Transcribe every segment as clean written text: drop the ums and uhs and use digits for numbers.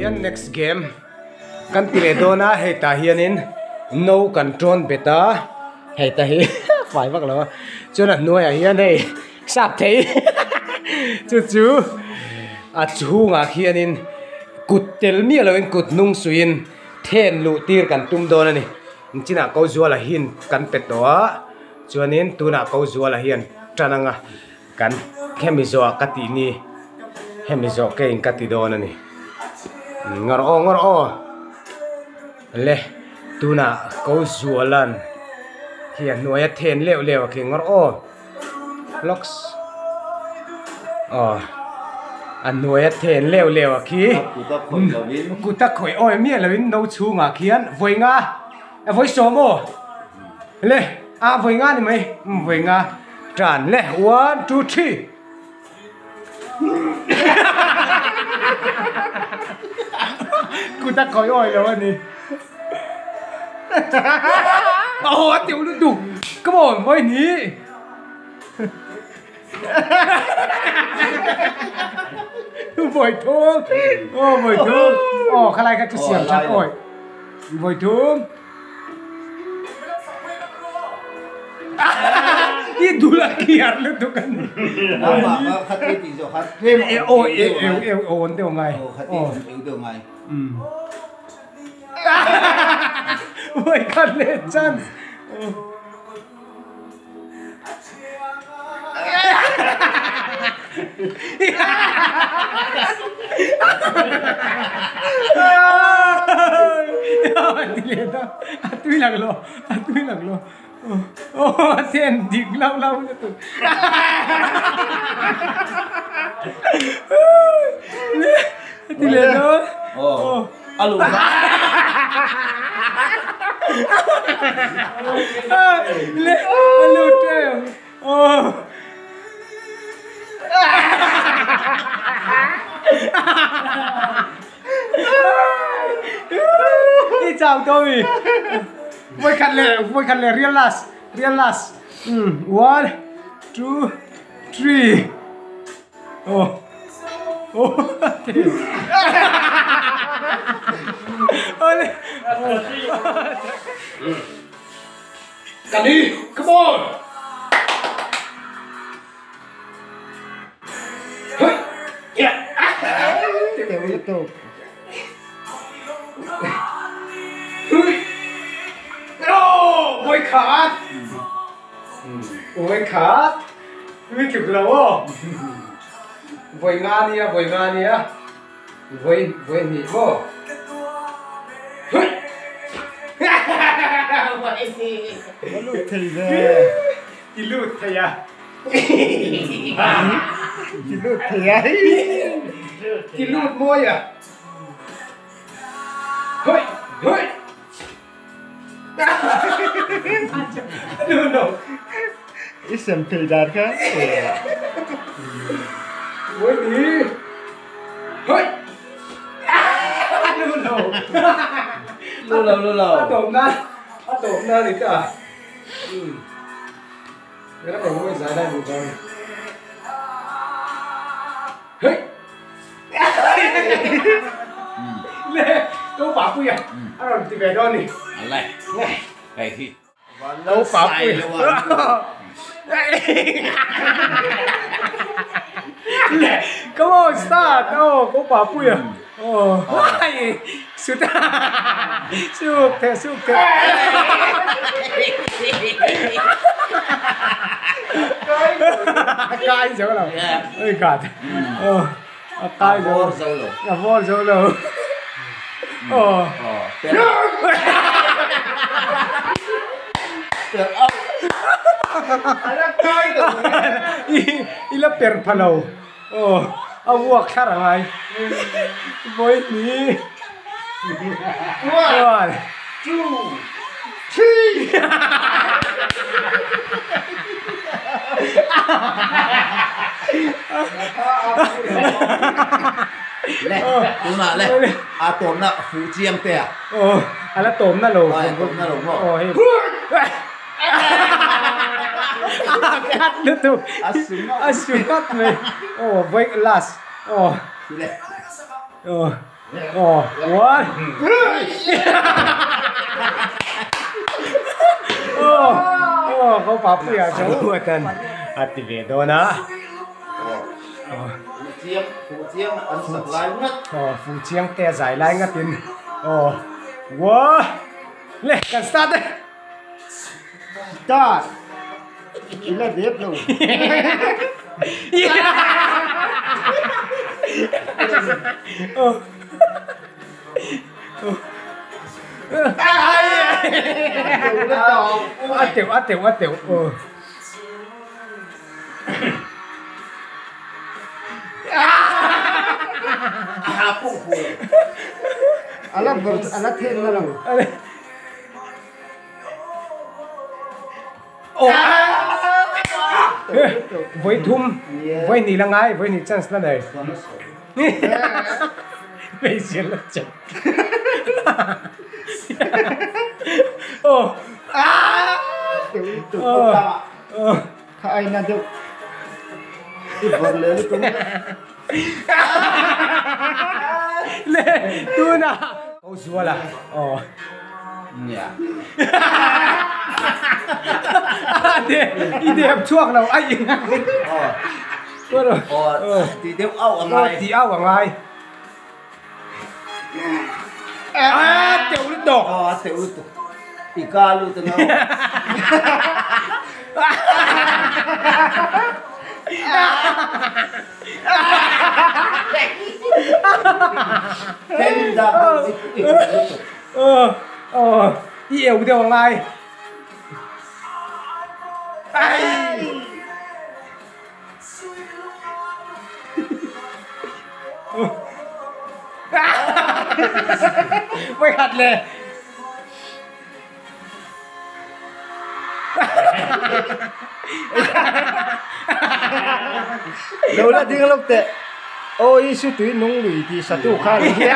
Hian next game kan ti leh dawn a hei tah hianin no kan tawn bet a hei ta hi fai vak lo a chuan a hnuaiah hian hei sap thei chu chu a chhungah khianin kut tel miah loin kut hnung suihin then luh tir kan tum dawn a ni chinah ko zuala hin kan pe tawh a chuanin tunah ko zuala hian tan anga. Kan hemi zawh ka tih ni hemi zawh ke in ka ti dawn a ni. Ngawr aw ngawr aw le tunah ko zualan khi a hnuai a then leuh leuh a khi ngawr aw lawks aw a hnuai a then leuh leuh a khi kut a khawih awi miah loin no chhungah khian vawi nga vawi sawm aw le a vawi nga ni mai vawi nga. Tan le one two three. Kut a khawih awi lo a ni. Aw a teuh lutuk. Come on vawi ni. Vawi thum. Aw vawi thum. Aw khalai kha chu siam that awi. Vawi thum. I dul a kiar lutuk a ni. Nangmah kha khati tih zawh kha tlem a awm deuh ngai. Aw awm deuh ngai. Aw khati awm deuh ngai. Vawi khat leh chance. A tui lak lo a tui lak lo aw a then dik lo lo lutuk a ti leh dawn aw a luh le a lut teuh aw I chau tawh mi vawikhat leh vawikhat leh real last real last one two three aw aw awle Kani come on Vawi khat vawi khat mi tluk lo aw vawi nga nia vawi nga nia vawi vawi hnih maw vawi hnih lut thei ve i lut thei a i lut thei a i lut mawi a hoi hoi I sem thei dan kha Mawi ni hoi lu lo lu lo lu lo a tawp nan a tawp nan ni ta Come on, start! Oh, ko papuia. Oh, ai, sut suk the suk the. Kai zo lo. Oi god. Oh, a kai zo. A vor zo lo. A vor zo lo. Oh. Oh. Per out. I la per pha lo. Oh, a vuak thlar a ngai. Vawi hnih. One, two, three. Le, tunah le, a tawmna fuh chiang te a. Oh, a la tawmna lo. A tawmna lo maw? Oh, hei. A khat lutuk. A su A su ngawt mai. Oh, vawi last. Oh. Le. Oh. Aw one Aw aw ko papuia chu atan a ti ve dawn a. Fuhchiang fuhchiang an sak lai ngat. Aw fuhchiang te a zai lai ngatin aw one le kan start e. Start i la dep lo. A teuh a teuh a teuh aw. A la a la then na lo. Vawi thum vawi hnih la ngai vawi hnih chance la nei hmeichhia la chet aw Kha aina deuh i vawrh leh lutuk le tuna ko zuala aw nia de i dep chhuak lo ai aw ti deuh au angai ti au angai A teuh lutuk. Aw a teuh lutuk. I ka lut ang aw. Then da i teuh lutuk. Aw aw i eu deuh angai. Ai. Voi khat le. Lo la ding lawk teh. Aw Isu tui nung lui tih satu kha ni hi.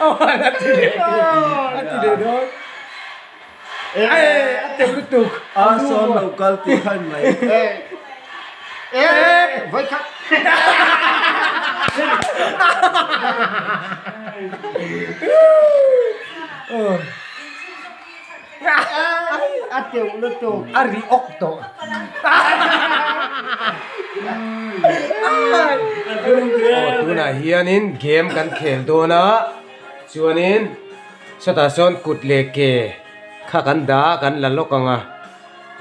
Aw a ti leh a ti leh dawn. A teuh lutuk. A sawn lo kal tih khan mai. Vawi khat. A teuh lutuk. A ri awk tawh. Aw tunah hianin game kan khel dawn a chuanin. Sawtah sawn kut leh ke kha kan dah a kan la lawk ang a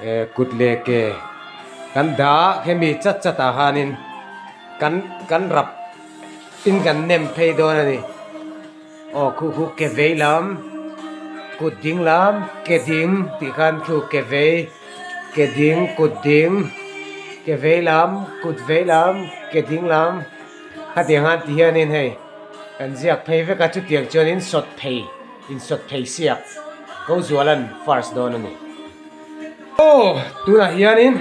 eh kut leh ke kan dah a hemi chat chat ah khanin kan kan rap in kan nem phei dawn a ni aw khu khu ke vei lam kut ding lam ke ding tih khan khu ke vei ke ding kut ding ke vei lam kut vei lam ke ding lam khatiang khan ti hianin hei. Kan ziak phei vek a, chutiang chuan in sawt phei, in sawt phei siak ko Zualan first dawn a ni. Aw, tunah hianin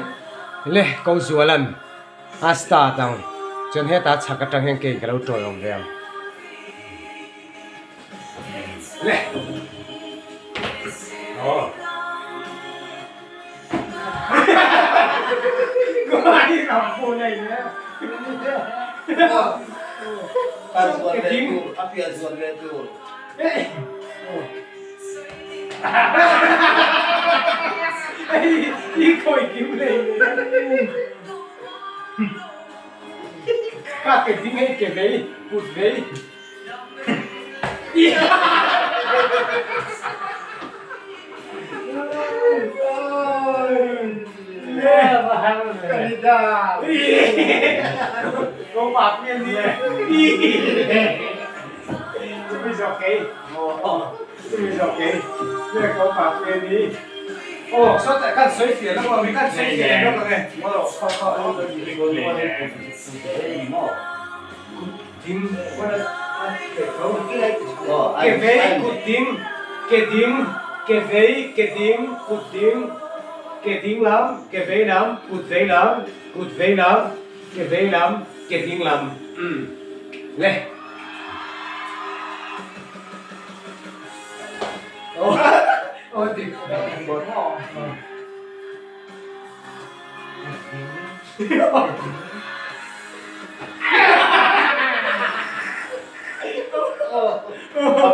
le ko Zualan a start ang, chuan hetah chhak atang hian kei ka lo tawi awm ve ang. Le. Aw. Kan zuan leh tur, a piah zuan leh tur. Ka ke ding hei ke vei, kut vei. Ding ke vei kut ding ke ding ke vei ke ding kut ding ke ding lam ke vei lam kut vei lam kut vei lam ke vei lam ke ding lam umm le aw dik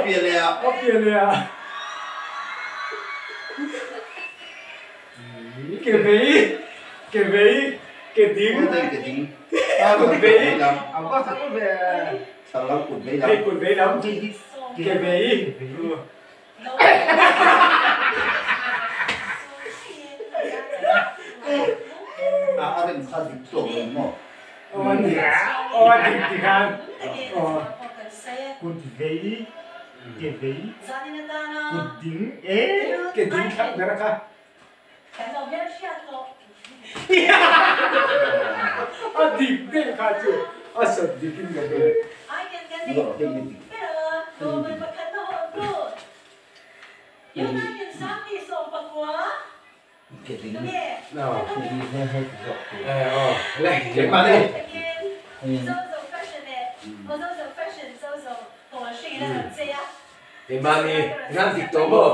pian leh ah. A pian leh ah. Ke vei, ke vei, ke ding. Ke ding. Kut vei lam. A va har ve. Chhak lam kut vei lam. Hei kut vei lam. Ke vei. A rem kha dik tawh lo maw? Aw a dik, aw a dik ti khan. Kut vei, ke vei, kut ding e. Ke ding thlap ber kha. A dik deuh kha chu a sawt dik in ka hria. Keimahni nan dik tawh maw?